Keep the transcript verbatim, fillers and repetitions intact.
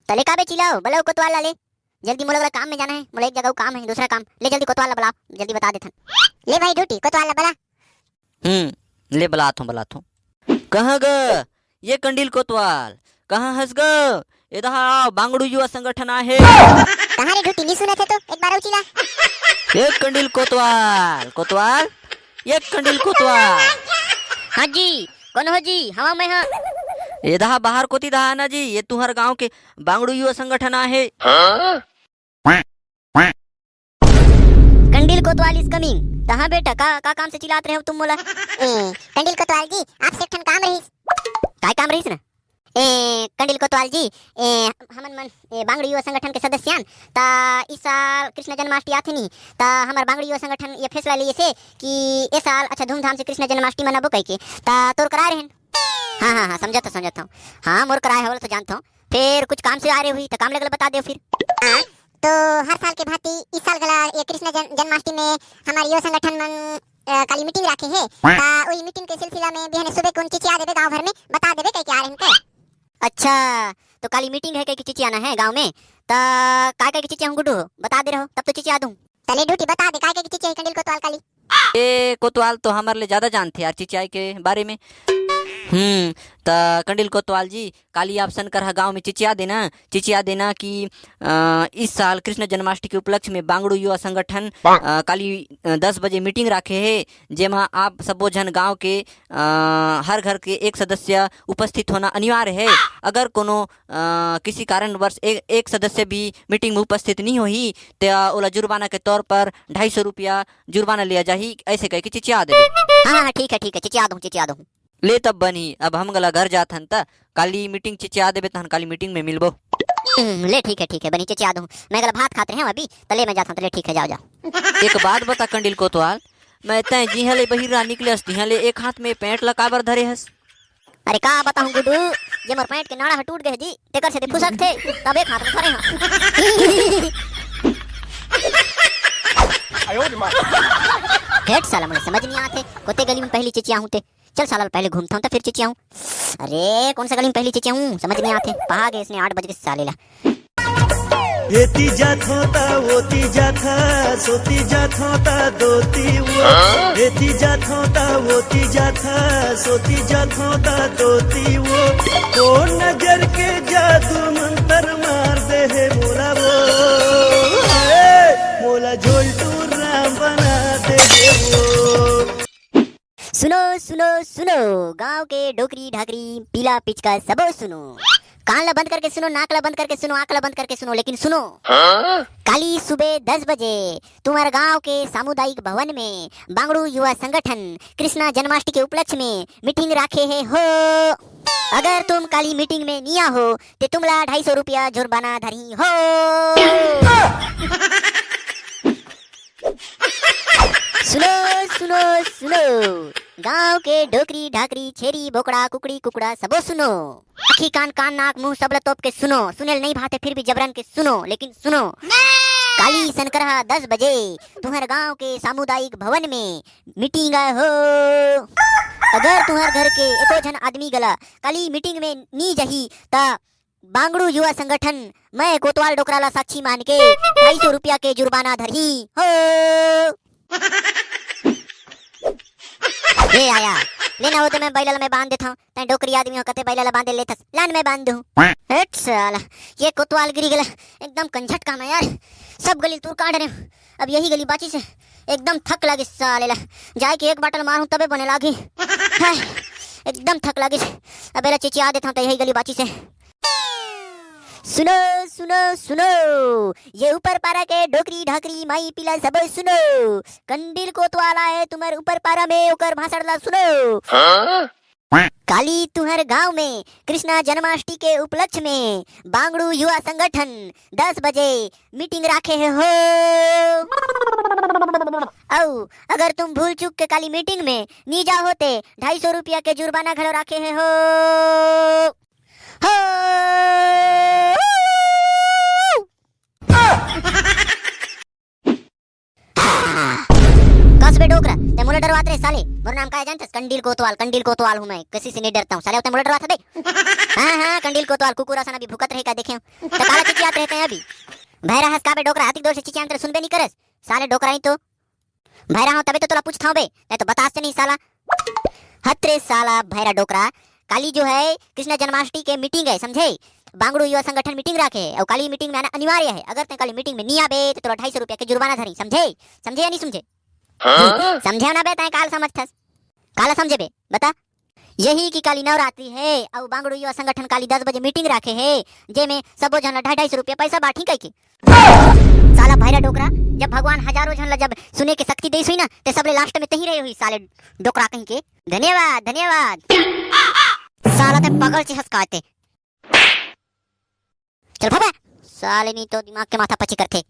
तले का बे चिल्लाओ, बलाओ कोतवाल ला ले। जल्दी मोला वाला काम में जाना है, मोला एक जगह काम है, दूसरा काम। ले जल्दी कोतवाल ला बलाओ, जल्दी बता देथन। ले भाई ढूटी, कोतवाल ला बला। हम्म, ले बलात हूँ, बलात हूँ। कहाँ ग ये कंडील कोतवाल, कहाँ हस ग? एदहा आओ, बांगड़ू युवा संगठन आहे। कहाँ रे ढूटी, नी सुनत हे तो, एक बार अउ चिल्ला। ए कंडील कोतवाल, कोतवाल, ए कंडील कोतवाल। हाँ जी, कौन हो जी? हवा मैं हाँ। एदहा बाहर कोती दहा ना जी, ये तुहर गांव के बांगड़ू युवा संगठन आहे। कंडील कोतवाल is coming। कहाँ बेटा, का, का काम से चिल्लात रहे हो तुम मोला? ए, कंडील कोतवाल जी, आपसे एक ठन काम रहिस। काय काम रहिस ना? ए, कंडील कोतवाल जी, ए, हमन मन, ए, बांगड़ू युवा संगठन के सदस्य आन, ता इस साल कृष्ण जन्माष्टमी आथे नी, ता हमर बांगड़ू युवा संगठन ये फैसला लिए से कि ए साल अच्छा धूमधाम से कृष्ण जन्माष्टमी मनाबो कहिके, ता तोर कराए रहन। हाँ, हाँ, हाँ, समझत हूँ, समझत हूँ। हाँ, मोर कराए हवल तो जानत हूँ। फिर कुछ काम से आ रहे हुई, तो काम लगल बता दे फिर। हाँ, तो हर साल के भांति इस साल घला ये कृष्ण जन-, जन्माष्टमी में हमारे युवा संगठन मन, अ, काली मीटिंग राखे हे। ता वही मीटिंग के सिलसिला में बिहाने सुबह कौन चिचिया देबे गांव भर में, बता देबे कह के आ रहे हैं। अच्छा, तो काली मीटिंग है कह के चिचियाना है गांव में। ता काय कह के चिचिया हूँ गुड्डू, बता दे रहो, तब तो चिचिया दूँ। तले ढूटी बता दे, काय कह के चिचिया है कंडील कोतवाल काली? ए कोतवाल तो हमर ले ज्यादा जानथे यार चिचियाई के बारे में। हम्म, त कंडील कोतवाल जी, काली आप सनकरहा गांव में चिचिया देना, चिचिया देना कि, अ, इस साल कृष्ण जन्माष्टमी के उपलक्ष्य में बांगड़ू युवा संगठन, अ, काली, अ, दस बजे मीटिंग राखे हे, जेमा आप सबो झन गांव के, अ, हर घर के एक सदस्य उपस्थित होना अनिवार्य है। अगर कोनो, अ, किसी कारणवश ए-, एक सदस्य भी मीटिंग में उपस्थित नहीं होही, त ओला जुर्माना के तौर पर ढाई सौ रुपया जुर्माना लिया जाही, ऐसे कह के चिचिया देबे। हाँ, हाँ, हाँ, ठीक है, ठीक है, चिचिया दूँ, चिचिया दूँ। ले तब बनी, अब हम गला घर जात हन त काली मीटिंग चिचिया देबे, तहन काली मीटिंग में मिलबो। हम्म, ले ठीक है, ठीक है, बनी चिचिया दूँ। मैं गला भात खात रहे हूँ अभी, त ले मैं जात हूँ, त ले ठीक है, जाओ, जाओ। एक बात बता कंडील कोतवाल, मैं तैं जिहाँ ले बहिरा निकले हस, तिहाँ ले एक हाथ में पैंट ला काबर धरे हस? अरे का बताहूँ गुड्डू, जे मोर पैंट के नाड़ा ह टूट गए जी, तेकर से ते फुसक थे, तब एक हाथ में धरे हूँ। हेट साला, मोला समझ नहीं आते, कोते गली में पहली चिचिया हूँ ते। चल साला, पहले घूमता हूँ तो फिर चिचिया हूँ। अरे कौन सा गली में पहली चिचिया हूँ, समझ नहीं आते। पहा गए इसने आठ बज के साले ला। एती जाथों ता ओती जाथा, सोती जाथों ता दोती वो। एती जाथों ता ओती जाथा, सोती जाथों ता दोती वो। कोन नजर के जादू मंतर मार दे हे मोला वो। ए, मोला झोलटू राम बना दे हे वो। सुनो, सुनो, सुनो, गांव के डोकरी ढाकरी, पीला पिचका सबो सुनो। कान ला बंद करके सुनो, नाक ला बंद करके सुनो, आंख ला बंद करके सुनो, लेकिन सुनो। हाँ? काली सुबह दस बजे तुम्हारे गांव के सामुदायिक भवन में बांगड़ू युवा संगठन कृष्णा जन्माष्टमी के उपलक्ष्य में मीटिंग राखे हे हो। अगर तुम काली मीटिंग में निया हो, ते तुमला ढाई सौ रुपया जुर्माना धरही हो। सुनो, सुनो, सुनो, गांव के डोकरी ढाकरी, छेरी बोकड़ा, कुकड़ी कुकड़ा सबो सुनो। आँखी कान, कान नाक मुंह सब ल तोप के सुनो। सुने ल नहीं भाते फिर भी जबरन के सुनो, लेकिन सुनो। काली सनकरहा दस बजे तुहर गांव के सामुदायिक भवन में मीटिंग आय हो। अगर तुहर घर के एको झन आदमी गला काली मीटिंग में नी जाही, त बांगड़ू युवा संगठन मैं कोतवाल डोकरा ला साक्षी मान के ढाई सौ रुपया के जुर्माना धरही हो। ए आया, लेना हो तो मैं बैला ला मैं बांध देता हूँ। तैं डोकरी आदमी हो, कते बैला ला बांधे लेथस, लान मैं बांध दूँ। हट साला, ये कोतवाल गिरी गला, एकदम कंझट काम है यार। सब गली तूर काट रहे हो, अब यही गली बाची से। एकदम थक लागी साले ला, जाए के एक बाटल मारूं तबे बने लागी। हाय, एकदम थक लागी। अब एला चिचिया देता हूँ तो यही गली बाची से। सुनो, सुनो, सुनो, ये ऊपर पारा के डोकरी ढाकरी माई पीला सबो सुनो। कंडील कोतवाल आए तुम्हर ऊपर पारा में, ओकर भाषण ला सुनो। हाँ? काली तुहर गांव में कृष्णा जन्माष्टमी के उपलक्ष्य में बांगड़ू युवा संगठन दस बजे मीटिंग राखे हे हो। अउ अगर तुम भूल चूक के काली मीटिंग में नी जाओ होते, ढाई सौ रुपया के जुर्माना घलो राखे हे हो। हो। कस बे डोकरा, तैं मोला डरवात रहे साले, मोर नाम का है जानथस? कंडील कोतवाल, कंडील कोतवाल हूँ मैं, किसी से नहीं डरता हूँ साले। अब तैं मोला डरवात हस बे? हाँ हाँ, कंडील कोतवाल, कुकुर असन अभी भुकत रहे का देखे हूँ। त काला चिचियात रहे तैं अभी? भैरा हस का बे डोकरा, अतिक जोर से चिचियात रहे, सुनबे नहीं करस साले डोकरा ही तो। भैरा हूँ तबे तो तोला पूछत हूँ बे, नहीं तो बतास नहीं साला। हत रे साला भैरा डोकरा, काली जो है कृष्ण जन्माष्टमी के मीटिंग है, समझे? बांगड़ू युवा संगठन मीटिंग राखे है, अउ काली मीटिंग में आना अनिवार्य है। अगर तैं काली मीटिंग में नहीं आबे तो तोला ढाई सौ रुपया के जुर्माना धरी, समझे? समझे या नहीं समझे? समझे ना बे, तैं काला समझथस? काला समझे बे, बता। यही कि काली नवरात्रि है, अउ बांगड़ू युवा संगठन काली दस बजे मीटिंग राखे है, जेमे सबो झन ला ढाई ढाई सौ रुपया पैसा बांटही कहिके। साला भैरा डोकरा, जब भगवान हजारों झन ला जब सुने के शक्ति देइस होही ना, ते सबले लास्ट में तहीं रहे होही साले डोकरा कहीं के। धन्यवाद, धन्यवाद। साला तैं पगल चेहस का ते। चल भागा। साले नहीं तो दिमाग के माथा पच्ची करथे।